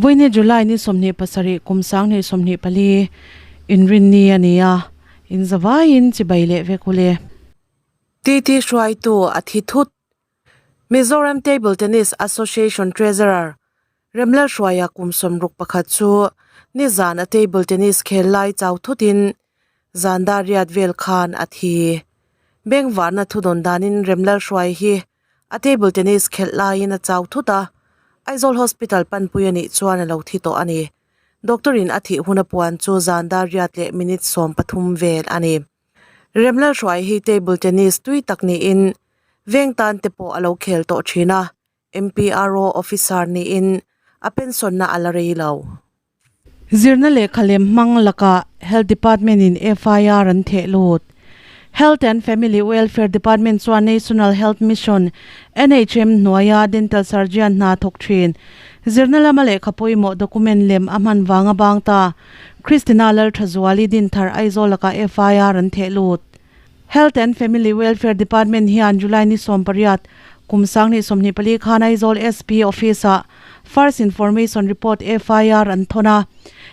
Vawiini July ni 27 kum 2024 inrinni a ni a, in zavaiin chibai leh vek u le. TT hruaitu a thi thut. Mizoram Table Tennis Association Treasurer Remlalhruaia kum 61 chu nizan a table tennis khel lai chau thutin zan dar riat vel khan a thi. Bengvarna thudawn danin Remlalhruai hi a table tennis khelh laiin a chau thut a, Aizawl Hospital panpui a nih chuan a lo thi tawh a ni. Doctor in a thih hun a puan chu zan dar riat leh minute 13 vel a ni. Remlalhruai hi table tennis tui tak niin veng tan te pawh a lo khel tawh thin a, MPRO officer niin a pension na a la rei lo. Zirna lehkha lem hmang lakah Health Department in FIR an theh lut. Health and Family Welfare Department chuan National Health Mission, NHM, hnuaia Dental Surgeon hna thawk thin. Zirna lama lehkha pawimawh document lem a hman vanga bang ta. Christina Lalthazuali Dinthar Aizawl lakah FIR an theh lut. Health and Family Welfare Department hian July ni 18 kum 2024 khan Aizawl SP Office-ah First Information Report, FIR, an thawn a.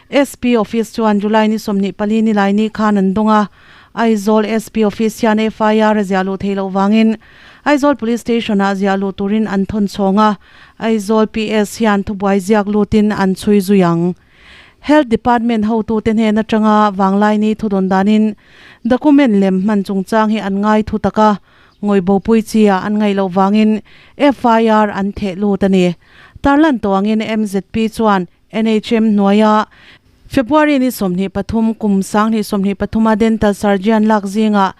SP Office chuan July ni 24 ni lai ni khan an dawng a. Aizawl SP Office hian FIR a ziah luh theih loh vangin Aizawl Police Station-ah ziah luh turin an thawn chhawng a. Aizawl PS hian thubuai ziak lutin an chhui zui ang. Health Department hotute hnen atanga Vanglaini thudawn danin document lem hman chungchang hi an ngai thu tak a, ngawihbopui chi ah an ngaih loh vangin FIR an theh lut a ni. Tarlan tawh angin MZP chuan NHM hnuaia February ni 23 kum 2023 a dental surgeon lak zingah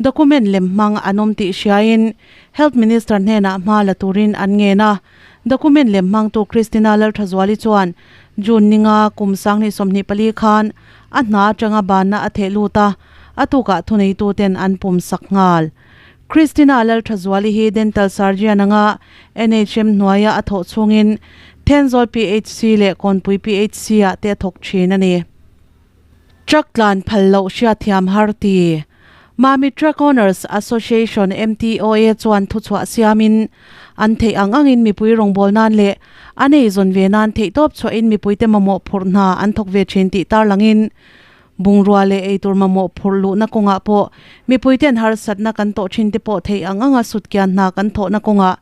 document lem hmang an awm tih hriain Health Minister hnenah hma la turin an ngen a. Document lem hmangtu Christina Lalthazuali chuan June ninga kum 2024 khan a hna atanga banna a theh lut a, a tukah thuneituten an pum sak nghal. Christina Lalthazuali hi dental surgeon anga NHM hnuaia a thawh chhungin Thenzawl PHC leh Kawnpui PHC ah te a thawk thin a ni. Truck tlan phal loh hriatthiam har ti. Mami Truck Owners Association, MTOA, chuan thuchhuah siamin an theih ang angin mipui rawngbâwl nan leh an eizawn ve nan theihtawp chhuahin mipuite mamawh phurh hna an thawk ve thin tih tarlangin bungrua leh eitur mamawh phurh luhna kawngah pawh mipuite'n harsatna kan tawh thin te pawh theih ang anga sutkian hna kan thawhna kawngah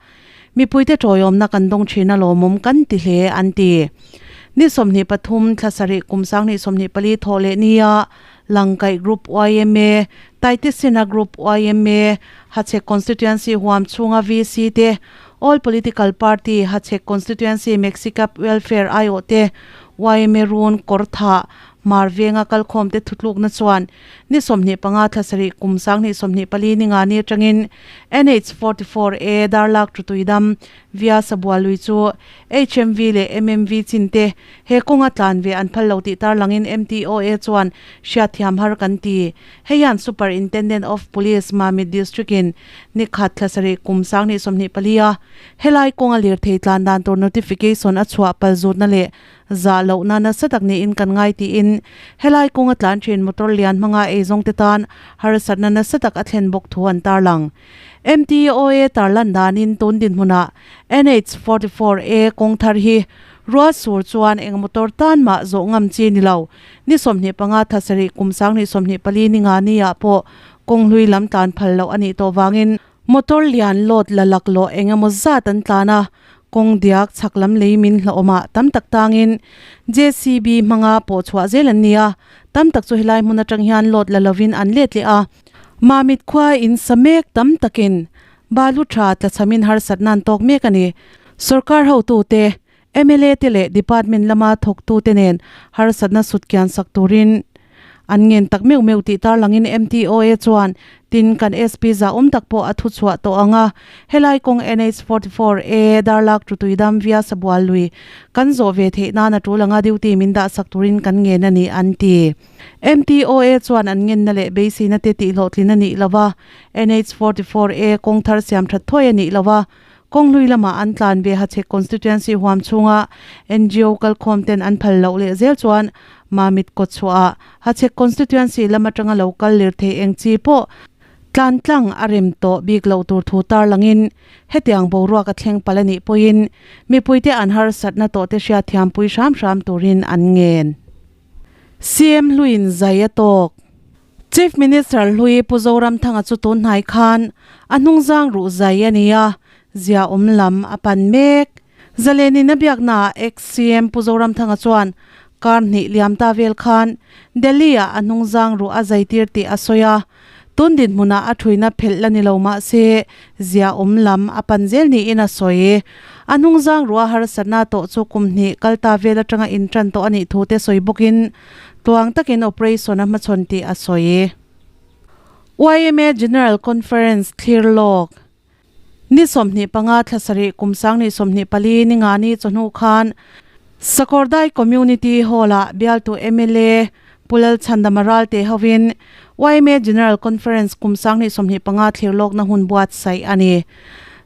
mipuite tawiawmna kan dawng thin a lawmawm kan ti hle an ti. Ni 23 thla sarih kum 2024 thawh leh nia Langkaih Group yma, Taitisina Group yma, Hachhek Constituency huam chhunga VC te, All Political Party Hachhek Constituency Maxicab Welfare aiawh te, yma run kawr thah Hmar venga kalkhawm te thutlukna chuan ni 25 thla sarih kum 2024 ni nga ni atangin NH 44 A Darlak Tutuidam via Sabualui chu HMV leh MMV chin te he kawnga tlan ve an phal lo tih tarlangin MTOA chuan hriatthiam har kan ti. Hei hian Superintendent of Police Mamit District in ni khat thla sarih kum 2024 a helai kawnga lirthei tlan dan tur notification a chhuah pal zutna leh zah lohna nasa tak niin kan ngai tiin helai kawnga tlan thin motor lian hmanga eizawng te tan harsatna nasa tak a thlen bawk thu an tarlang. MTOA tarlan danin tun dinhmunah NH 44 A kawng thar hi rual sur chuan eng motor tan mah zawh ngam chi ni lo. Ni 25 thla sarih kum 2024 ni nga ni ah pawh kawng hlui lam tlan phal loh a nih tawh vangin motor lian load la lak lawh eng emaw zat an tlan a, kawng diak chhak lam lei min hlauhawm ah tam tak tangin JCB hmanga pawh chhuah zel an ni a, tam tak chu helai hmun atang hian load la lovin an let leh a. Mamit khua in sa mek tam takin Balu tha tlachhamin harsatna an tawk mek a ni. Sorkar hotute, mla te leh department lama thawktute nen harsatna sutkian sak turin an ngen tak meuh meuh tih tarlangin MTOA chuan tin kan SP zah awm tak pawh a thuchhuah tawh ang a. Helai kawng NH 44 A Darlak Tutuidam via Sabual lui kan zawh ve theih nan a tul anga duty min dah sak turin kan ngen a ni an ti. MTOA chuan an ngenna leh beiseina te tihhlawhtlin a nih lova, NH 44 A kawng thar siam that thuai a nih lova, kawng hlui lamah an tlan ve Hachhek Constituency huam chhunga NGO kalkhawm ten an phal loh leh zel chuan Mamit kawtchhuahah Hachhek Constituency lam atanga lo kal lir thei eng chi pawh Tlan tlang a rem tawh bik loh tur thu tarlangin hetiang boruak a thleng palh a nih pawhin mipuite an harsatna tawhte hriatthiampui hram hram turin an ngen. CM hluin zai a tawk. Chief Minister hlui Pu Zoramthanga chu tun hnai khan a hnungzang ruh zai a ni a, zia awm lam a pan mek. Zalenin a biaknaah ex-CM Pu Zoramthanga chuan kar hnih liam ta vel khan Delhi-ah a hnungzang ruh a zai tir tih a sawi a, tun dinhmunah a thuina phelh la ni lo mah se zia awm lam a pan zel niin a sawi. A hnungzang ruh a harsatna tawh chu kum hnih kal ta vel atanga intan tawh a nih thu te sawi bawkin Tuang takin operation a hmachhawn tih a sawi. Yma General Conference thlir lawk ni 25 thla sarih kum 2024 ni nga ni chawhnu khan Sakawrdai Community Hall-ah bialtu mla Pu Lalchhandama Ralte hovin yma General Conference kum 2025 thlir lawkna hun buatsaih a ni.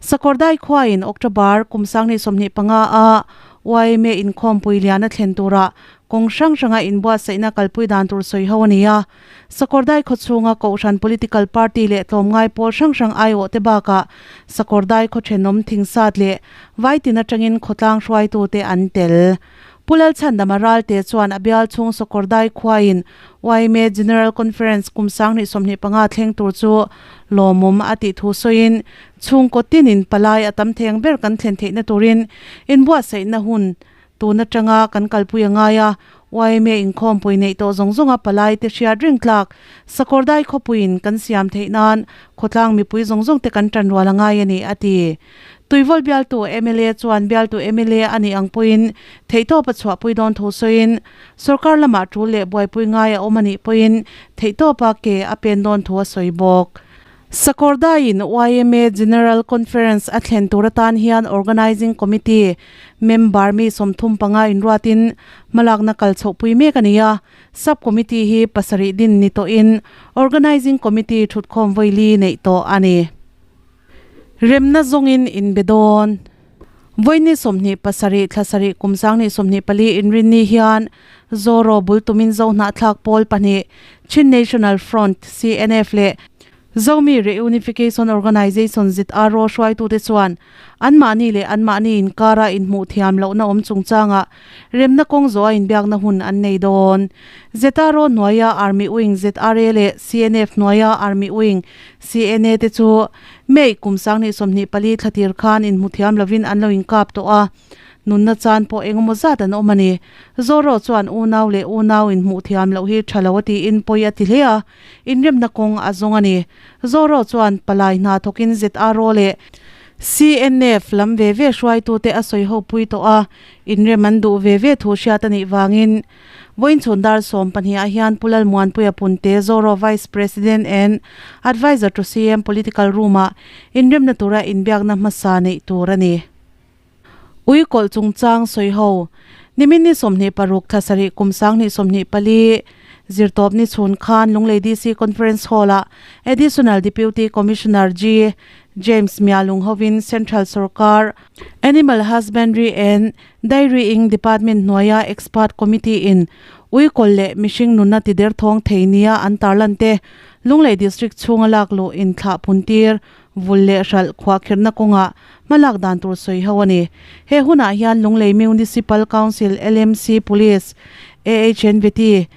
Sakawrdai khuain October kum 2025 a yma inkhawmpui lian a thlen turah Kawng hrang hranga inbuatsaihna kalpui dan tur sawi ho a ni a. Sakawrdai khawchhunga Kohhran political party leh tlawmngai pawl hrang hrang aiawh te bakah Sakawrdai khaw thenawm thingsat leh Vaitin atangin khawtlang hruaitute an tel. Pu Lalchhandama Ralte chuan a bial chhung Sakawrdai khuain yma General Conference kum 2025 thleng tur chu lawmawm a tih thu sawiin chhungkaw tinin palai a tam theng ber kan thlen theihna turin inbuatsaihna hun Tun atanga kan kalpui a ngai a, yma inkhawmpui neih tawh zawng zawnga palai te hriat reng tlak Sakawrdai khawpuiin kan siam theih nan khawtlang mipui zawng zawng te kan tan rual a ngai a ni, a ti. Tuivawl bialtu mla chuan bialtu mla a nih ang pawhin theihtawp a chhuahpui dawn tho sawiin sorkar lamah tul leh buaipui ngai a awm a nih pawhin theihtawpa ke a pen dawn thu a sawi bawk. Sakawrdaiin yma General Conference a thlen tur atan hian Organising Committee member mi 35 inruatin hmalakna kal chhohpui mek a ni a. Sub Committee hi pasarih din ni tawhin Organising Committee thutkhawm vawili neih tawh a ni. Remna zawngin inbe dawn. Vawiini 27 thla sarih kum 2024 inrinni hian Zoro bul tumin Zo hnahthlak pawl pahnih Chin National Front, CNF, leh Zomi Reunification Organization, ZRO, hruaitute chuan anmahni leh anmahni inkara inhmuh thiam lohna awm chungchangah remna kawng zawha inbiakna hun an nei dawn. ZRO hnuaia Army Wing, ZRA, leh CNF hnuaia Army Wing, CNA, te chu May kum 2024 thlatir khan inhmu thiam lovin an lo inkap tawh a. Nunna chan pawh eng emaw zat an awm a ni. Zoro chuan unau leh unau inhmuh thiam loh hi tha lo a tiin pawi a ti hle a, inremna kawng a zawng a ni. Zoro chuan palai hna thawkin ZRO leh CNF lam ve ve hruaitute a sawi ho pui tawh a, inrem an duh ve ve thu hriat a nih vangin Vawiin chhun dar 12 ah hian Pu Lalmuanpuia Punte, Zoro Vice President and Adviser to CM Political Room-ah inremna tura inbiakna hmasa neih tur a ni. Ui kawlh chungchang sawi ho. Nimin ni 26 thla sarih kum 2024 zirtawp ni chhun khan Lunglei DC Conference Hall-ah Additional Deputy Commissioner G. James Mialung hovin Central Sorkar Animal Husbandry and Dairying Department hnuaia Expert Committee in ui kawlh leh mihring nunna tider thawng thei nia an tarlan te Lunglei District chhunga lak luh inthlah phuntir Vul leh hralh khuahkhirhna kawngah hmalak dan tur sawi ho a ni. He hunah hian Lunglei Municipal Council, LMC, Police, AHNVT,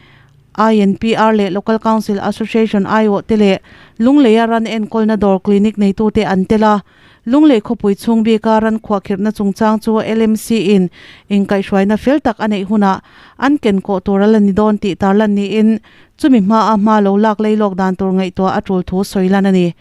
INPR leh Local Council Association aiawh te leh Lungleia ran enkawlna dawr clinic neitute an tel a. Lunglei khawpui chhung bika ran khuahkhirhna chungchang chu LMC in inkaihhruaina fel tak a neih hunah an ken kawh tur a la ni dawn tih tarlan niin chumi hmaa hma lo lak leilawk dan tur ngaihtuah a tul thu sawi lan a ni.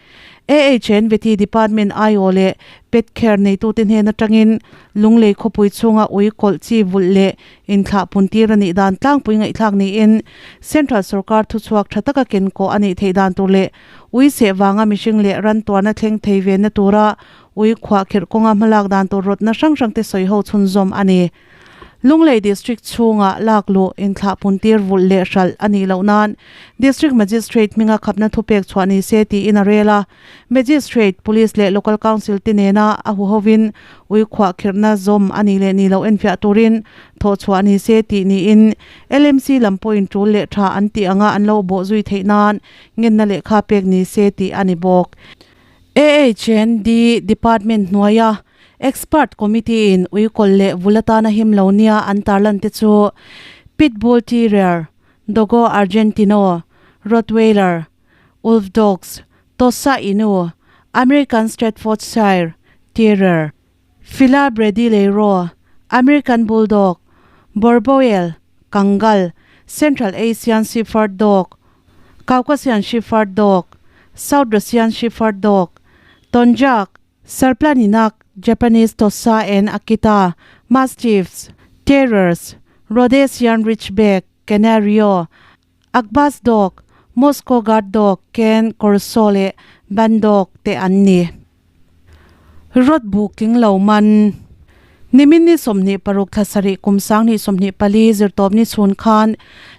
AHN Vety Department aiawh leh Pet Care neitute hnen atangin Lunglei khawpui chhunga ui kawlh chi vulh leh inthlah puntir a nih dan tlangpui ngaihthlak niin Central sorkar thuchhuak tha taka ken kawh a nih theih dan tur leh ui seh vanga mihring leh ran tuarna thleng thei venna tura ui khuahkhirh kawnga hmalak dan tur rawtna hrang hrangte sawi ho chhunzawm a ni. Lunglei District chhunga lak luh inthlahpun tir vulh leh hralh a nih loh nan District Magistrate hminga khapna thupek chhuah ni se tiin a rel a. Magistrate, Police leh Local Council te nena a huhovin ui khuahkhirhna zawm a nih leh nih loh enfiah turin thawh chhuah ni se tih niin LMC lam pawhin tul leh tha an tih anga an lo bawh zui theih nan ngenna lehkha pek ni se tih a ni bawk. AHND Department hnuaia Expert Committee in uikawl leh vul atana him lo nia an tarlan te chu Pitbull Terrier, Dogo Argentino, Rottweiler, Wolf Dogs, Tosa Inu, American Staffordshire Terrier, Fila Brasileiro, American Bulldog, Boerboel, Kangal, Central Asian Shepherd Dog, Caucasian Shepherd Dog, South Russian Shepherd Dog, Tonjak, Sarplaninak, Japanese Tosa and Akita, Mastiffs, Terriers, Rhodesian Ridgeback, Canario, Akbas Dog, Moscow Guard Dog, Cane Corso leh Bandog te an ni. Rod bu tling lo man. Nimin ni 26 thla sarih kum 2024 zirtawp ni chhun khan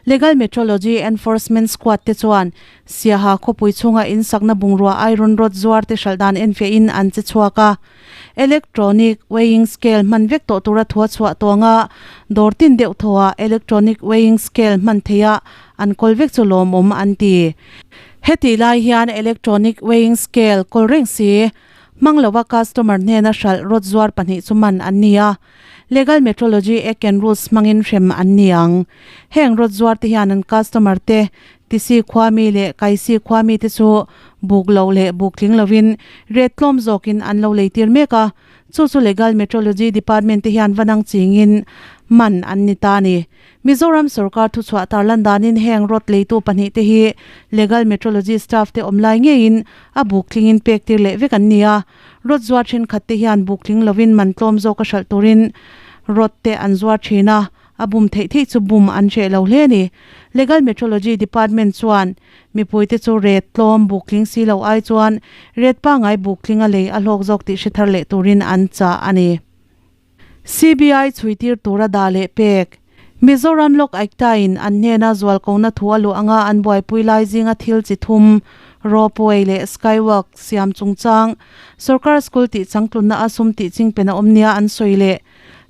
Legal Metrology Enforcement Squad te chuan Siaha khawpui chhunga insakna bungrua iron rod zuar te hralh dan enfiahin an che chhuak a. Electronic weighing scale hman vek tawh tura thua chhuah tawnga dawr tin deuh thawhah electronic weighing scale hman theiha an kawl vek chu lawmawm an ti. Hetih lai hian electronic weighing scale kawl reng si hmang lova customer hnena hralh rawt zuar pahnih chu man an ni a, Legal Metrology Act and Rules hmangin hrem an ni ang. Heng rawt zuar te hian an customer te Tisi khuami leh Kaisi khuami te chu buk loh leh buk tling lovin rate tlawm zawkin an lo leitir mek a, chu chu Legal Metrology Department te hian va nang chingin man an ni ta a ni. Mizoram sorkar thuchhuah tarlan danin heng rawt leitu pahnih te hi Legal Metrology staff te awm lai ngeiin a buk tlingin pek tir leh vek an ni a, rawt zuar thenkhat te hian buk tling lovin man tlawm zawka hralh turin rawt te an zuar thin a, a bum theih theih chu bum an hreh lo hle a ni. Legal Metrology Department chuan mipuite chu ret tlawm buk tling si lo ai chuan ret pangngai buk tlinga lei a hlawk zawk tih hre thar leh turin an chah a ni. CBI chhuitir tura dah leh pek. Mizoram Lok Aykta-in an hnena zualkona thu a luh anga an buaipui lai zinga thil chi thum, Ropeway leh Skywalk siam chungchang, Sorkar school tih changtlunna a sum tih chingpen a awm nia an sawi leh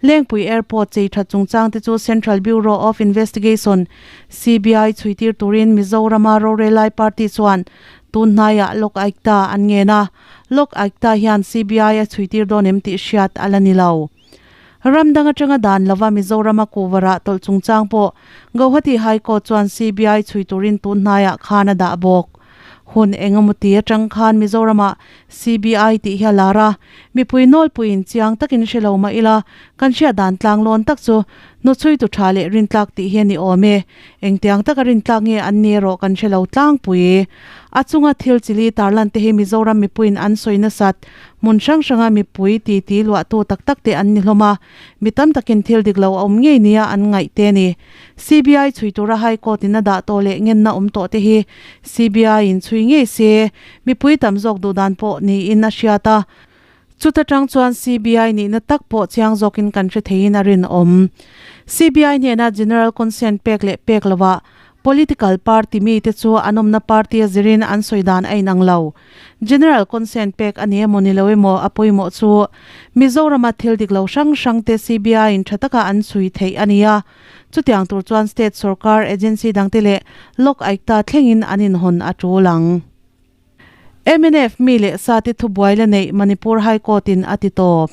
Lengpui Airport chei that chungchang te chu Central Bureau of Investigation, CBI, chhuitir turin Mizorama rorelai party chuan tun hnaiah Lok Aykta an ngen a. Lok Aykta hian CBI a chhuitir dawn em tih hriat a la ni lo. Ram dang atanga dan lova Mizorama kuhvarah tawlh chungchang pawh Gauhati High Court chuan CBI chhui turin tun hnaiah khan a dah bawk. Hun engemaw ti atang khan Mizoramah CBI tih hi a lar a, mipui nawlpuiin chiang takin hre lo mah ila kan hriat dan tlanglawn tak chu hnuchhuitu tha leh rintlak tih hi a ni awm e. Engtiang taka rintlak nge an ni erawh kan hre lo tlangpui. A chunga thil chili tarlan te hi Mizoram mipuiin an sawi nasat hmun hrang hranga mipui titi luahtu tak tak te an ni hlawm a, mi tam takin thil dik lo a awm ngei nia an ngaih te a ni. CBI chhui tura High Court in a dah tawh leh ngenna awm tawh te hi CBI in chhui ngei se, mipui tam zawk duh dan pawh niin a hriat a. Chuta tang chuan CBI nihna tak pawh chiang zawkin kan hre theiin a rinawm. CBI hnena General Consent pek leh pek lovah Political party mite chu an awmna party a zirin an sawi dan a inang lo. General Consent pek a ni emaw ni lo emaw a pawimawh chu Mizorama thil dik lo hrang hrang te CBI in tha taka an chhui theih a ni a. Chutiang tur chuan state sorkar agency dangte leh Lok Aykta thlengin an inhawn a tul ang. Mnf mi leh sate thubuai la neih Manipur High Court in a ti tawp.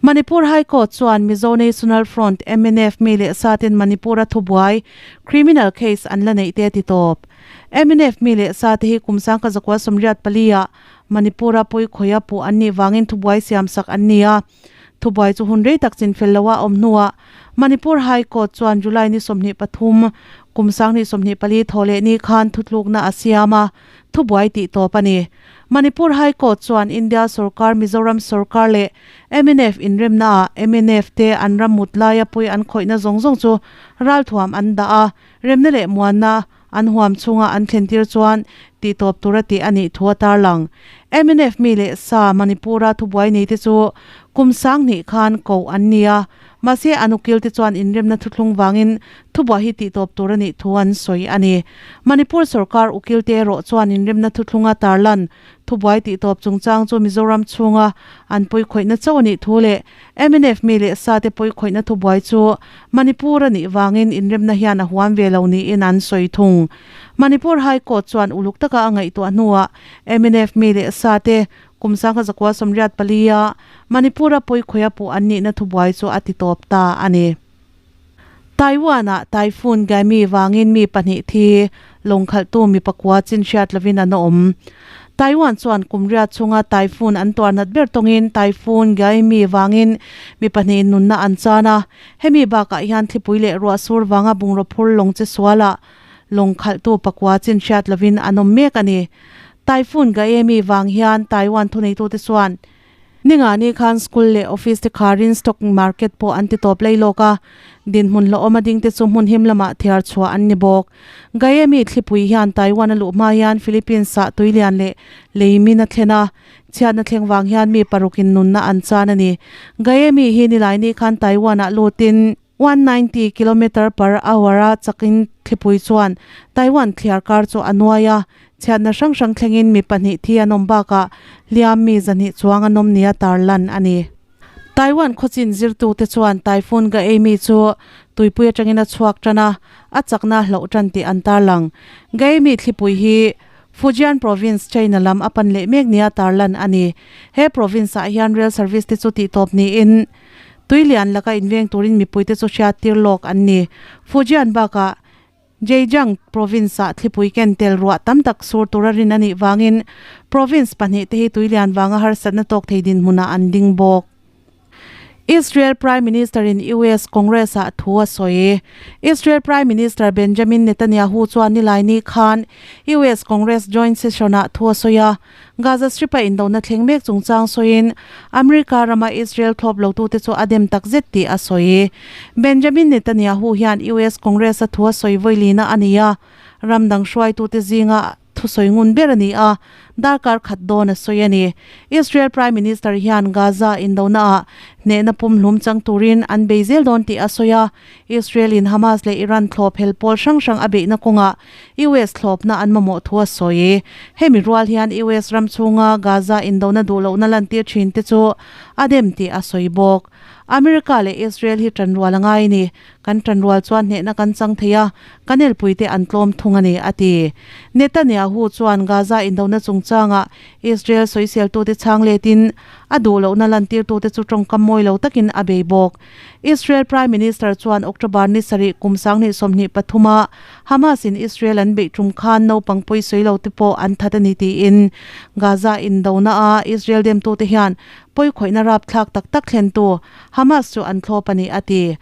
Manipur High Court chuan Mizo National Front, mnf, mi leh saten Manipur-a thubuai, criminal case, an la neih te a ti tawp. Mnf mi leh sate hi kum sangka zakua 84 ah Manipur-a pawikhawia puh an nih vangin thubuai siamsak an ni a. Thubuai chu hun rei tak chinfel loa a awm hnuah Manipur High Court chuan July ni 23, kum 2024 thaw leh ni khan thutlukna a siam a. Thubuai tih tawp a ni. Manipur High Court chuan India sorkar, Mizoram sorkar leh mnf inremnaah mnf te an ram mut laia pui an khawihna zawng zawng chu ralthuam an dah a, remna leh muanna an huam chhunga an thlentir chuan tih tawp tura tih a nih thu a tarlang. Mnf mi leh sa Manipur-a thubuai neite chu kum 2000 khan koh an ni a. Mahse, an ukil te chuan inremna thuthlung vangin thubuai hi tihtawp tur a nih thu an sawi a ni. Manipur sorkar ukil te erawh chuan inremna thuthlunga tarlan thubuai tihtawp chungchang chu Mizoram chhunga an pawikhawihna chauh a nih thu leh mnf mi leh sa te pawikhawihna thubuai chu Manipur a nih vangin inremna hian a huam ve lo niin an sawi thung. Manipur High Court chuan uluk taka a ngaihtuah hnuah mnf mi leh sa te Kum 1984 a Manipur-a pawikhawia puh an nihna thubuai chu a titawp ta a ni. Taiwan-ah Typhoon Gaemi vangin mi pahnih thi lawngkhalhtu mi pakua chin hriat lovin an awm. Taiwan chuan kum riat chhunga typhoon an tuar nat ber tawngin Typhoon Gaemi vangin mi pahnih nunna an chan a. Hemi bakah hian thlipui leh ruah sur vanga bungraw phur lawng che sualah lawngkhalhtu pakua chin hriat lovin an awm mek a ni. Typhoon Gaemi vang hian Taiwan thuneitute chuan Ningani khan school leh office te kharin stock market pawh an ti tawp lei lawk a, dinhmun hlauhawm a ding te chu hmun him lamah thiar chhuah an ni bawk. Gaemi thlipui hian Taiwan a luh hma hian Philippines ah tuilian leh leimin a thlen a, chhiatna thleng vang hian mi parukin nunna an chan a ni. Gaemi hi Nilaini khan Taiwan ah lutin, 190 kilometer per hour a chakin thlipui chuan Taiwan thliar kar chu a nuai a, chhiatna hrang hrang thlengin mi pahnih thi an awm bakah hliam mi zahnih chuang an awm nia tarlan a ni. Taiwan khawchin zirtute chuan Typhoon Gaemi chu tuipui atangin a chhuak tan a, a chakna hlauh tan tih an tarlang. Gaemi thlipui hi Fujian Province, China lam a pan leh mek nia tarlan a ni. He province-ah hian rail service te chu tihtawp niin, Tui lian laka inveng turin mipuite chu hriat tir lawk an ni. Fujian bakah Zhejiang province-ah thlipui ken tel ruah tam tak sur tura rin a nih vangin province pahnih te hi tui lian vanga harsatna tawk thei dinhmunah an ding bawk. Israel Prime Minister-in US Congress-ah thu a sawi. Israel Prime Minister Benjamin Netanyahu chuan Nilaini khan US Congress joint session-ah thu a sawi a. Gaza Strip-a indona thleng mek chungchang sawiin America rama Israel thlawp lotute chu a dem takzet tih a sawi. Benjamin Netanyahu hian US Congress-a thu a sawi vawilina a ni a, ram dang hruaitute zinga thusawi ngun ber a ni a, darkar khat dawn a sawi a ni. Israel Prime Minister hian Gaza indonaah hnehna pumhlum chang turin an bei zel dawn tih a sawi a, Israel-in Hamas leh Iran thlawp hel pawl hrang hrang a beihna kawngah US thlawpna an mamawh thu a sawi. Hemi rual hian US ram chhunga Gaza indona duh lohna lantir thin te chu a dem tih a sawi bawk. America leh Israel hi tanrual a ngai ni. Kan tanrual chuan hnehna kan chang thei a, kan elpuite an tlawm thung a ni, a ti. Netanyahu chuan Gaza indona chungchangah Israel sawiseltute chhang letin a duh lohna lantirtute chu tawngkam mawi lo takin a bei bawk. Israel Prime Minister chuan October ni sarih kum 2023 a Hamas in Israel an beih tum khan naupang pawi sawi lo te pawh an that a ni tiin Gaza indona a Israel demtute hian pawi khawihna rapthlak tak tak thlentu Hamas chu an thlawp a ni a ti.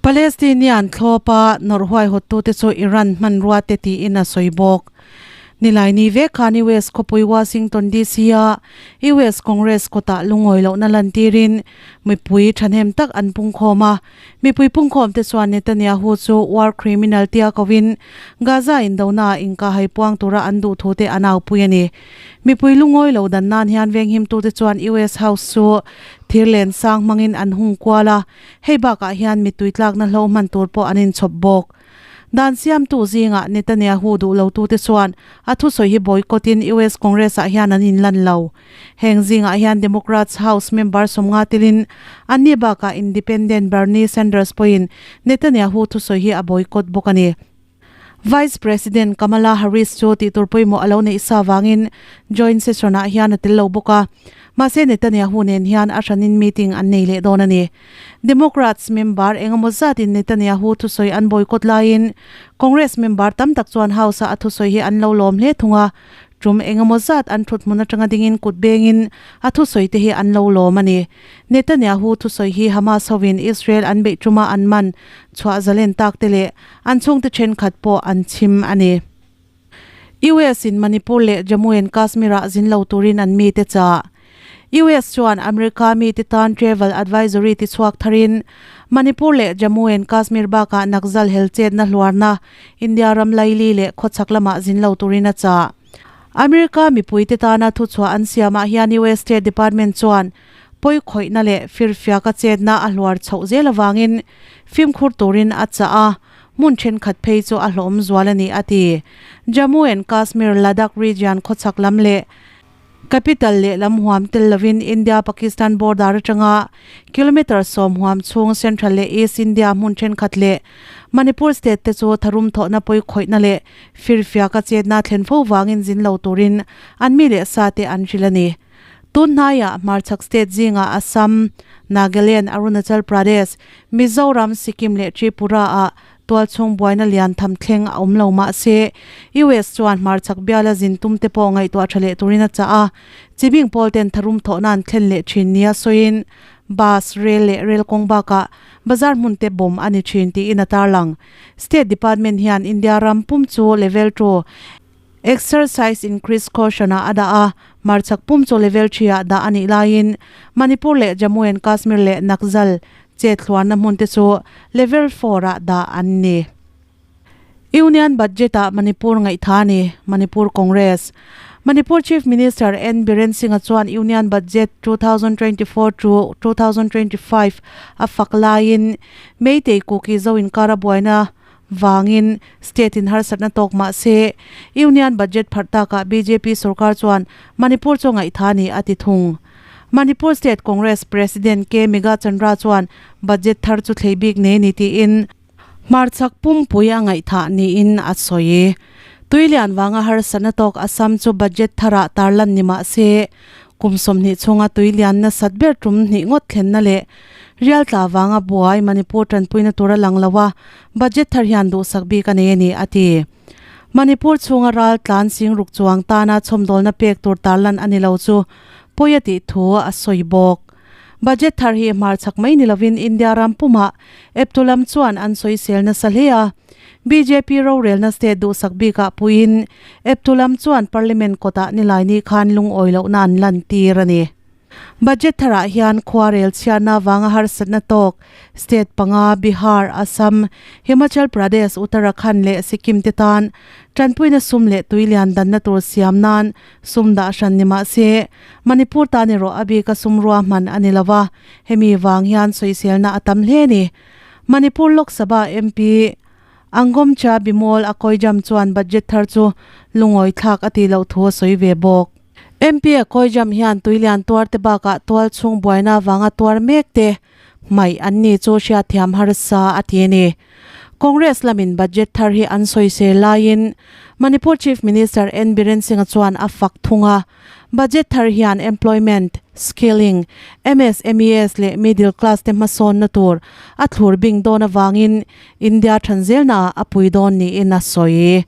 Palestinian thlawpa nawrh huaihawttute chu Iran hmanrua te tiin a sawi bawk. Nilaini vek khan US khawpui Washington DC-a US Congress kawtah lungawi lohna lantirin mipui thahnem tak an pungkhawm a. Mipui pungkhawmte chuan Netanyahu chu war criminal tia kovin Gaza indonaah inkahhai puang tura an duh thute an aupui a ni. Mipui lungawi lo dan nan hian venghimtute chuan US House chu thirlen sang hmangin an hung kual a, hei bakah hian mittui tlakna hlo hman tur pawh an inchhawp bawk. Dan siamtu zingah Netanyahu duh lotute chuan a thusawi hi boycott-in US Congress-ah hian an inlan lo. Heng zingah hian Democrats House member sawmnga telin anni bakah Independent Bernie Sanders pawhin Netanyahu thusawi hi a boycott bawk a ni. Vice President Kamala Harris chu tihtur pawimawh a lo neih sa vangin joint session-ah hian a tel lo bawk a, mahse Netanyahu nen hian a hranin meeting an nei leh dawn a ni. Democrats member engemaw zatin Netanyahu thusawi an boycott laiin Congress member tam tak chuan House-a a thusawi hi an lo lawm hle thung a, tum engemaw zat an thut hmun atanga dingin kut bengin a thusawi te hi an lo lawm a ni. Netanyahu thusawi hi Hamas hovin Israel an beih tuma an man chhuah zalen tak te leh an chhungte thenkhat pawh an chhim a ni. US in Manipur leh Jammu and Kashmir ah zin lo turin an mite chah. US chuan America mite tan travel advisory ti chhuak tharin Manipur leh Jammu and Kashmir bakah Naxal hel chetna hluarna India ram laili leh khawchhak lamah zin lo turin a chah. America mipuite tana thuchhuah an siamah hian US State Department chuan. Pawi khawihna leh firfiaka chetna a hluar chhoh zel avangin fimkhur turin a chah a, hmun thenkhat phei chu a hlawhawm zual a ni a ti. Jammu and Kashmir, Ladakh region khawchhak lam leh Capital lehlam huam tel lovin India-Pakistan border atanga kilometre 10 huam chhung Central leh East India hmun thenkhat leh Manipur state te chu tharum thawhna pawi khawihna leh firfiaka chetna thlen fo vangin zin lo turin an mi leh sa te an hrilh a ni. Tun hnaiah hmarchhak state zingah Assam, Nagaland, Arunachal Pradesh, Mizoram, Sikkim leh Tripura-ah Tualchhung buaina lian tham thleng a awm lo mah se, US chuan hmarchhak biala zin tum te pawh ngaihtuah tha leh turin a chah a. Chibing pawl ten tharum thawhna an thlen leh thin nia sawiin, bus, rel leh rel kawng bakah bazar hmun te bawm a ni thin tiin a tarlang. State Department hian India ram pum chu level 2 Exercise Increase Caution-ah a dah a, hmarchhak pum chu level 3-ah dah a nih laiin Manipur leh Jammu and Kashmir leh Naxal chet thluarna hmun te chu level 4-ah dah an ni. Union Budget-ah Manipur ngaihtha a ni, Manipur Congress. Manipur Chief Minister N Biren Singh-a chuan Union Budget 2024 to 2025 a fak laiin Meitei Kuki Zo inkara buaina vangin state in harsatna tawk mah se Union Budget pharh takah bjp sorkar chuan Manipur chu ngaihtha ni a ti thung. Manipur State Congress President K Megha Chandra chuan budget thar chu thlei bik nei ni tiin hmarchhak pumpui a ngaihthah niin a sawi. Tuilian vanga harsatna tawk Assam chu budget tharah tarlan ni mah se kum 20 chhunga tuilian nasat ber tum hnih ngawt thlenna leh Rial tla vanga buai Manipur tanpuina tur a lang lo a, budget thar hian duhsak bik a nei a ni, a ti. Manipur chhunga ral tlan singruk chuang tana chhawmdawlna pek tur tarlan a ni lo chu pawi a tih thu a sawi bawk. Budget thar hi hmarchhak mai ni lovin India ram pumah eptu lam chuan an sawisel nasa hle a. Bjp rorelna state duhsak bikah puiin eptu lam chuan Parliament kawtah Nilaini khan lungawi lohna an lantir a ni. Budget tharah hian khuarel chhiatna avanga harsatna tawk state panga Bihar, Assam, Himachal Pradesh, Uttarakhand leh Sikkim te tan tanpuina sum leh tui lian danna tur siam nan sum dah hran ni mah se Manipur tan erawh a bika sum ruahman a ni lo va, hemi vang hian sawiselna a tam hle a ni. Manipur Lok Sabha MP Angomcha Bimol Akoijam chuan budget thar chu lungawi thlak a tih loh thu a sawi ve bawk. MP a Kawijam hian tuilian tuar te bakah tual chhung buaina avanga tuar mek te hmaih an ni chu hriatthiam harsa a ti a ni. Congress lamin budget thar hi an sawisel laiin Manipur Chief Minister N Biren Singh-a chuan a fak thung a, budget thar hian employment, skilling, MSMEs leh middle class te hmasawnna tur a thlur bing dawn avangin India thanzelnaah a pui dawn niin a sawi.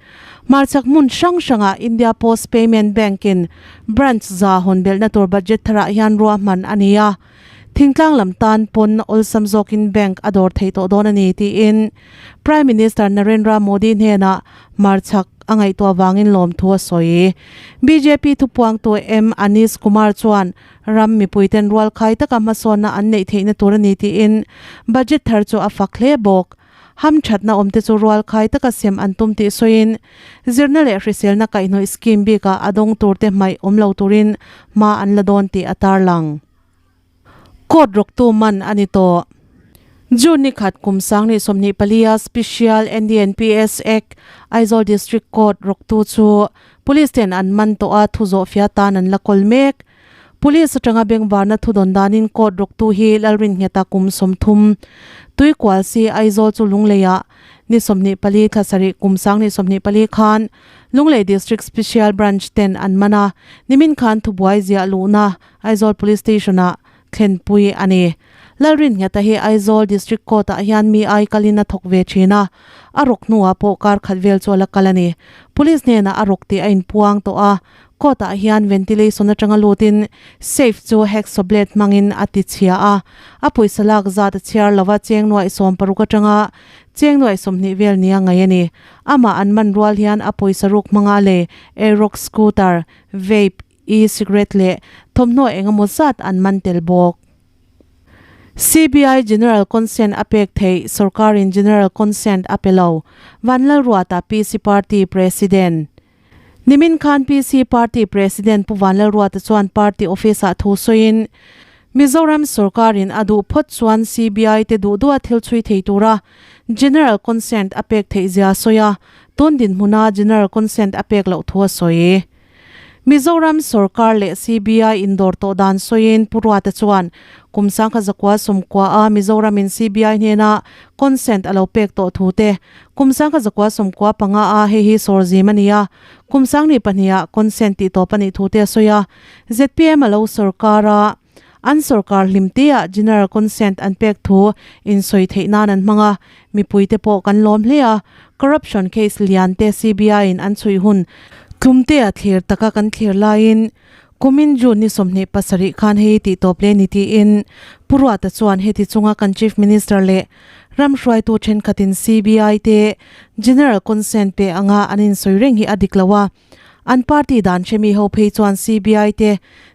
Hmarchhak hmun hrang hrangah India Post Payment Bank-in branch za hawn belhna tur budget tharah hian ruahman a ni a, thingtlang lam tan pawn awlsam zawkin bank a dawr thei tawh dawn a ni tiin Prime Minister Narendra Modi hnenah hmarchhak a ngaihtuah vangin lawmthu a sawi. Bjp thupuangtu M Anish Kumar chuan ram mipuiten rualkhai taka hmasawnna an neih theihna tur a ni tiin budget thar chu a fak hle bawk. Hamthatna awmte chu rualkhai taka sem an tum tih sawiin, zirna leh hriselna kaihhnawih scheme bikah a dawng turte hmaih awm lo turin hma an la dawn tih a tarlang. Court rawktu man a ni tawh. June ni khat kum 2024 a Special NDNPS Act Aizawl District Court rawktu chu Police ten an man tawh a, thuzawhfia tan an la kawl mek. Police atanga bengvarna thudawn danin court rawktu hi Lalrinnghet-a kum 30, Tuikual si Aizawl chu Lungleiah ni 24 thla sarih kum 2024 khan Lunglei District Special Branch ten an man a, nimin khan thubuai ziah luhna Aizawl Police Station-ah thlenpui a ni. Lalrinnghet-a hi Aizawl District Court-ah hian mi ai kalin a thawk ve thin a, a rawk hnuah pawh kar khat vel chu a la kal a ni. Police hnenah a rawk tih a inpuang tawh a, Court-ah hian ventilation atanga lutin safe chu hacksaw blade hmangin a ti chhia a, a pawisa lak zat a chhiar lova cheng nuaih 60 atanga cheng nuaih 20 vel nia ngaih a ni. Amah an man rual hian a pawisa ruk hmanga lei Aerox scooter, vape, e-cigarette leh thawmhnaw eng emaw zat an man tel bawk. CBI General Consent a pek theih Sorkarin General Consent a pe lo, Vanlalruata PC Party President. Nimin khan PC Party President Pu Vanlalruata chuan party office-ah thu sawiin, Mizoram sorkarin a duh phawt chuan CBI te duh duha thil chhui thei tura General Consent a pek theih zia a sawi a, tun dinhmuna General Consent a pek loh thu a sawi. Mizoram sorkar leh CBI indawr tawh dan sawiin Pu Ruata chuan kum sangkhat zakua sawmkua a Mizoramin CBI hnena consent a lo pek tawh thu te, kum sangkhat zakua sawmkua panga a hei hi sawr zim a ni a, kum sangni pahniha consent tih tawp a nih thu te a sawi a. Zpm a lo sorkar a, an sorkar hlim teah General Consent an pek thu insawi theih nan an hmang a, mipuite pawh kan lawm hle a, corruption case lian te CBI in an chhui hun tlumtea thlir taka kan thlir laiin kumin June ni 27 khan hei tih tawp le ni tiin Pu Ruata chuan heti chunga kan Chief Minister leh ram hruaitu thenkhatin CBI te General Consent pe anga an insawi reng hi a dik lo a, An party dan hremi ho phei chuan CBI te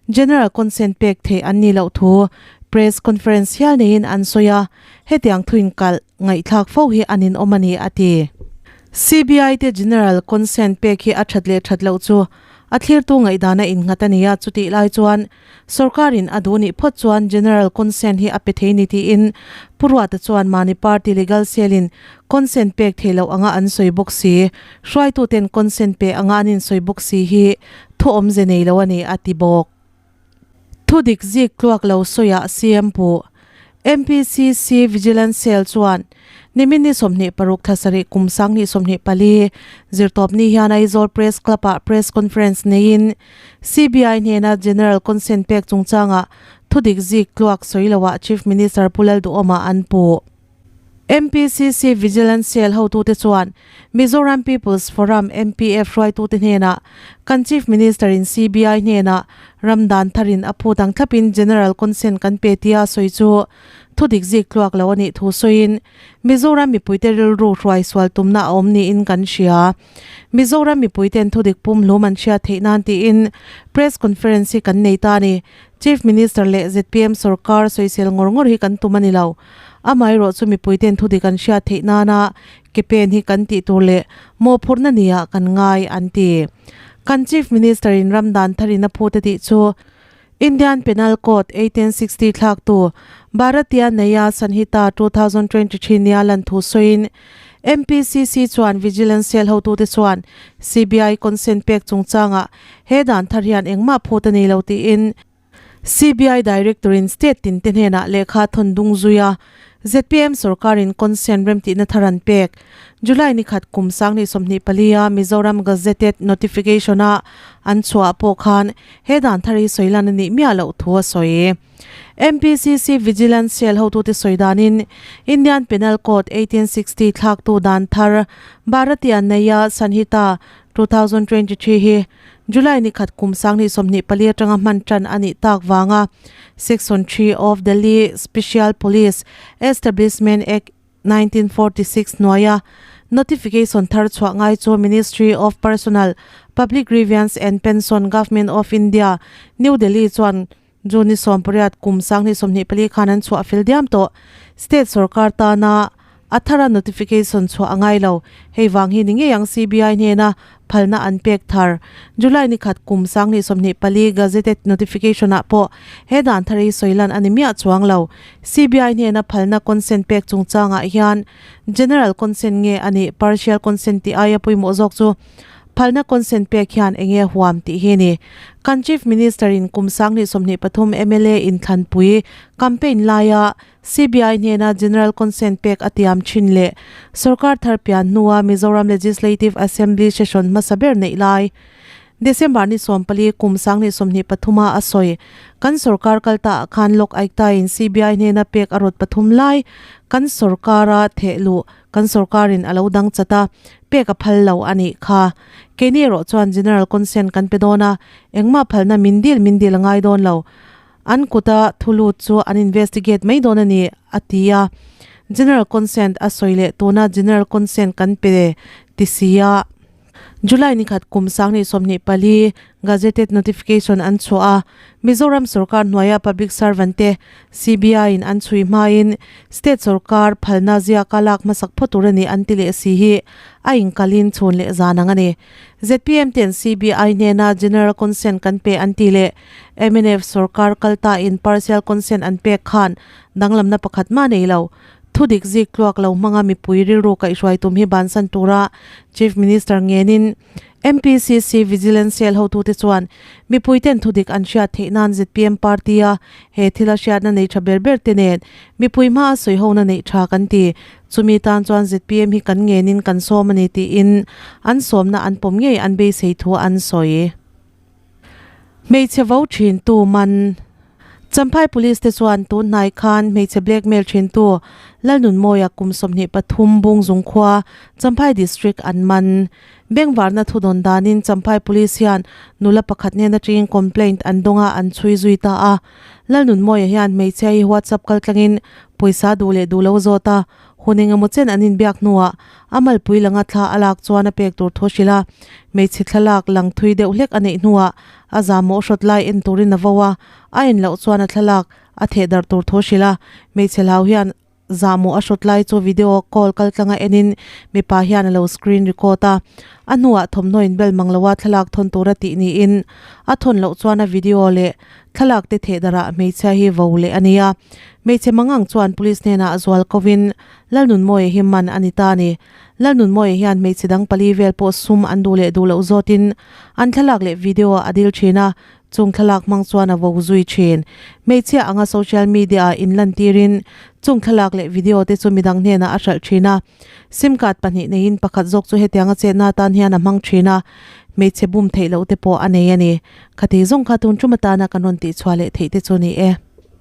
General Consent pek theih an nih loh thu Press Conference hial neiin an sawi a, hetiang thuin kalh ngaihthlak fo hi an inawm a ni, a ti. CBI te General Consent pek hi a that leh that loh chu a thlirtu ngaihdana innghat a ni a, chutih lai chuan Sorkarin a duh nih phawt chuan General Consent hi a pe thei ni tiin Pu Ruata chuan mahni party legal cell-in consent pek theih loh anga an sawi bawk si, hruaituten consent pe anga an insawi bawk si hi thu awmze nei lo a ni a ti bawk. Thudik zik tluak lo sawiah CM Pu MPCC Vigilance Cell chuan nimin ni 26 thla sarih kum 2024 zirtawpni hian Aizawl Press Club-ah Press Conference neiin CBI hnena General Consent pek chungchangah thudik zik tluak sawi loah Chief Minister Pu Lalduhawma an puh. MPCC Vigilance Cell hotute chuan Mizoram People's Forum, MPF, hruaitute hnenah kan Chief Minister in CBI hnenah ram dan tharin a phut ang thlapin General Consent kan pe tia sawi chu thudik zik tluak lo a nih thu sawiin Mizoram mipuite rilru hruai sual tumna a awm niin kan hria. Mizoram mipuiten thudik pumhlum an hriat theih nan tiin Press Conference hi kan nei ta a ni. Chief Minister leh zpm sorkar sawisel ngawr ngawr hi kan tum a ni lo. Amaherawh chu mipuiten thudik an hriat theih nana ke pen hi kan tih tur leh mawhphurhna nia kan ngai an ti. Kan Chief Minister in ram dan tharin a phut a tih chu Indian Penal Code 1860 thlaktu Bharatiya Nyaya Sanhita 2023 nia lan thu sawiin MPCC chuan Vigilance Cell hotute chuan CBI consent pek chungchangah he dan thar hian engmah phut a nei lo tiin CBI Director in state tin te hnenah lehkha thawn dung zui a, zpm sorkarin consent remtihna thar an pek. July ni khat kum 2024 a Mizoram Gazetted Notification a an chhuah pawh khan he dan thar hi sawi lan a nih miah loh thu a sawi. MPCC Vigilance Cell hotute sawi danin Indian Penal Code 1860 thlaktu dan thar Bharatiya Nyaya Sanhita 2023 hi July ni khat kum 2024 atanga hman tan a nih tak vanga Section 3 of Delhi Special Police Establishment Act 1946 hnuaia notification thar chhuah ngai chu Ministry of Personnel, Public Grievance and Pension Government of India, New Delhi chuan June ni 18 kum 2024 khan an chhuah fel diam tawh. State sorkar tana a thara notification chhuah a ngai lo. Hei vang hi ni ngei ang CBI hnena phalna an pek thar. July ni khat kum 2024 gazetted notification ah pawh he dan thar hi sawi lan a ni miah chuang lo. CBI hnena phalna consent pek chungchangah hian general consent nge a nih partial consent tih aia pawimawh zawk chu Phalna consent pek hian eng nge huam tih hi a ni. Kan Chief Minister in kum 2023 mla inthlanpui campaign laia CBI hnena General Consent pek a tiam thin leh sorkar thar pian hnua Mizoram Legislative Assembly session hmasa ber neih lai December ni 14 kum 2023 a a sawi. Kan sorkar kal ta ah khan Lok Aayukta in CBI hnena pek a rawt pathum lai kan sorkara theh luh Kan sorkarin a lo dang chat a, pek a phal lo a nih kha. Keini erawh chuan General Consent kan pe dawn a, engmah phalna min dil min dil a ngai dawn lo. An kuta thu lut chu an investigate mai dawn a ni, a ti a. General Consent a sawi leh tuna General Consent kan pe ti si a. July ni khat kum 2024 Gazetted notification an chhuah a, Mizoram sorkar hnuaia public servant te CBI in an chhui hmain state sorkar phalna ziaka lak hmasak phawt tur a ni an ti leh si hi a inkalin chhun leh zan ang a ni. Zpm ten CBI hnena general consent kan pe an ti leh mnf sorkar kalta in partial consent an pek khan danglamna pakhat mah nei lo. Thudik zik tluak lo hmanga mipui rilru kaihhruai tum hi bansan tura Chief Minister ngenin MPCC Vigilance Cell hotute chuan mipuiten thudik an hriat theih nan zpm party-a he thila hriatna nei tha ber ber te nen mipui hmaa sawihona neih tha kan ti. Chumi tan chuan zpm hi kan ngenin kan sawm a ni tiin an sawmna an pawm ngei an beisei thu an sawi. Hmeichhe vo thintu man. Champhai Police te chuan tun hnai khan hmeichhe blackmail thintu Lalnunmawia kum 23 Bungzung khua Champhai District an man. Bengvarna thudawn danin Champhai Police hian nula pakhat nen atangin complaint an dawng a an chhui zui ta a. Lalnunmawia hian hmeichhia hi WhatsApp kaltlangin pawisa duh leh duh lo zawt a, Hun engemaw chen an inbiak hnuah a malpui langa thla a lak chuan a pek tur thu a hrilh a. Hmeichhe thlalak lang thui deuh hlek a neih hnuah a zahmawh hrawt lai en turin a vo a, a en loh chuan a thlalak a theh darh tur thu a hrilh a. Hmeichhe hlau hian zahmawh a hrawt lai chu video call kaltlanga enin mipa hian a lo screen record a. A hnuah thawmhnaw inbel mang loa thlalak thawn tura tih niin a thawn loh chuan a video leh Thlalak te theh darah hmeichhia hi vo leh a nia. Hmeichhe mangang chuan police hnenah zual kovin Lalnunmawia hi man a ni ta a ni. Lalnunmawia hian hmeichhe dang pali vel pawh sum an duh leh duh loh zawtin an thlalak leh video a dil thin a, chung thlalak hmang chuan a vo zui thin. Hmeichhia anga social media ah inlantirin chung thlalak leh video te chu midang hnenah a hralh thin a. Sim card pahnih neiin pakhat zawk chu hetianga chetna atan hian a hmang thin a, hmeichhe bum theih loh te pawh a nei a ni. Khati zawng kha tun tum atana kan rawn tihchhuah leh theih te chu ni e.